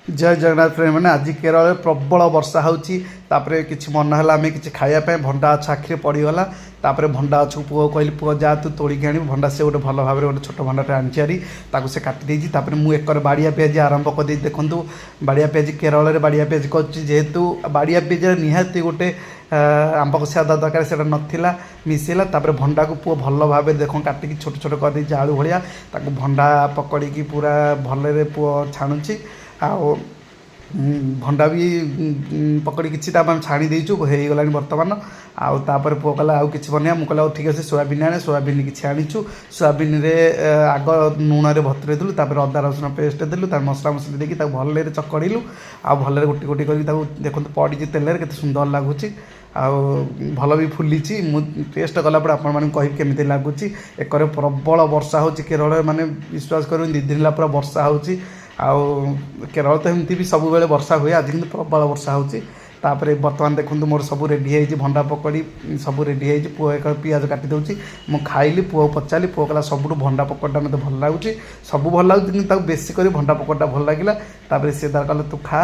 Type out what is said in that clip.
ଜୟ ଜଗନ୍ନାଥ ପ୍ରେମୀ ମାନେ, ଆଜି କେରଳରେ ପ୍ରବଳ ବର୍ଷା ହେଉଛି। ତାପରେ କିଛି ମନ ହେଲା ଆମେ କିଛି ଖାଇବା ପାଇଁ, ଭଣ୍ଡା ଗଛ ଆଖିରେ ପଡ଼ିଗଲା। ତାପରେ ଭଣ୍ଡା ଗଛକୁ ପୁଅ କହିଲି, "ପୁଅ, ଯା ତୁ ତୋଳିକି ଆଣିବୁ ଭଣ୍ଡା।" ସେ ଗୋଟେ ଭଲ ଭାବରେ ଗୋଟେ ଛୋଟ ଭଣ୍ଡାଟେ ଆଣିଛି ହାରି, ତାକୁ ସେ କାଟି ଦେଇଛି। ତାପରେ ମୁଁ ଏକରେ ବାଡ଼ିଆ ପିଆଜି ଆରମ୍ଭ କରିଦେଇଛି। ଦେଖନ୍ତୁ, ବାଡ଼ିଆ ପିଆଜି, କେରଳରେ ବାଡ଼ିଆ ପିଆଜି କରୁଛି। ଯେହେତୁ ବାଡ଼ିଆ ପିଆଜିରେ ନିହାତି ଗୋଟେ ଆମ୍ବ କଷି ଅଦା ଦରକାର, ସେଇଟା ନଥିଲା, ମିଶିଲା। ତାପରେ ଭଣ୍ଡାକୁ ପୁଅ ଭଲ ଭାବରେ ଦେଖ କାଟିକି ଛୋଟ ଛୋଟ କରିଦେଇଛି ଆଳୁ ଭଳିଆ। ତାକୁ ଭଣ୍ଡା ପକଡ଼ିକି ପୁରା ଭଲରେ ପୁଅ ଛାଣୁଛି। ଆଉ ଭଣ୍ଡା ବି ପକୋଡ଼ି କିଛି ତା ଆମେ ଛାଣି ଦେଇଛୁ, ହେଇଗଲାଣି ବର୍ତ୍ତମାନ। ଆଉ ତାପରେ ପୁଅ କହିଲା, "ଆଉ କିଛି ବନେଇବା?" ମୁଁ କହିଲି, "ଆଉ ଠିକ୍ ଅଛି, ସୋୟାବିନ୍ ଆଣେ।" ସୋୟାବିନ୍ କିଛି ଆଣିଛୁ। ସୋୟାବିନ୍ରେ ଆଗ ଲୁଣରେ ବତୁରେଇ ଦେଲୁ, ତାପରେ ଅଦା ରସୁଣ ପେଷ୍ଟ ଦେଲୁ, ତାପରେ ମସଲା ମସଲି ଦେଇକି ତାକୁ ଭଲରେ ଚକଡ଼ିଲୁ। ଆଉ ଭଲରେ ଗୋଟି ଗୋଟି କରିକି ତାକୁ ଦେଖନ୍ତୁ, ପଡ଼ିଛି ତେଲରେ, କେତେ ସୁନ୍ଦର ଲାଗୁଛି ଆଉ ଭଲ ବି ଫୁଲିଛି। ମୁଁ ଟେଷ୍ଟ କଲା ପରେ ଆପଣମାନଙ୍କୁ କହିବି କେମିତି ଲାଗୁଛି। ଏକରେ ପ୍ରବଳ ବର୍ଷା ହେଉଛି କେରଳରେ, ମାନେ ବିଶ୍ୱାସ କରିବେନି, 2 ଦିନ ହେଲା ପୁରା ବର୍ଷା ହେଉଛି। ଆଉ କେରଳ ତ ଏମିତି ବି ସବୁବେଳେ ବର୍ଷା ହୁଏ, ଆଜି କିନ୍ତୁ ପ୍ରବଳ ବର୍ଷା ହେଉଛି। ତାପରେ ବର୍ତ୍ତମାନ ଦେଖନ୍ତୁ, ମୋର ସବୁ ରେଡ଼ି ହେଇଛି, ଭଣ୍ଡା ପକୋଡ଼ି ସବୁ ରେଡ଼ି ହେଇଛି। ପୁଅ ଏକ ପିଆଜ କାଟି ଦେଉଛି। ମୁଁ ଖାଇଲି, ପୁଅକୁ ପଚାରିଲି, ପୁଅ କହିଲା, "ସବୁଠୁ ଭଣ୍ଡା ପକୋଡ଼ିଟା ମୋତେ ଭଲ ଲାଗୁଛି।" ସବୁ ଭଲ ଲାଗୁଛି, କିନ୍ତୁ ତାକୁ ବେଶୀ କରି ଭଣ୍ଡା ପକୋଡ଼ିଟା ଭଲ ଲାଗିଲା। ତାପରେ ସେ ତାର କହିଲା, "ତୁ ଖା।"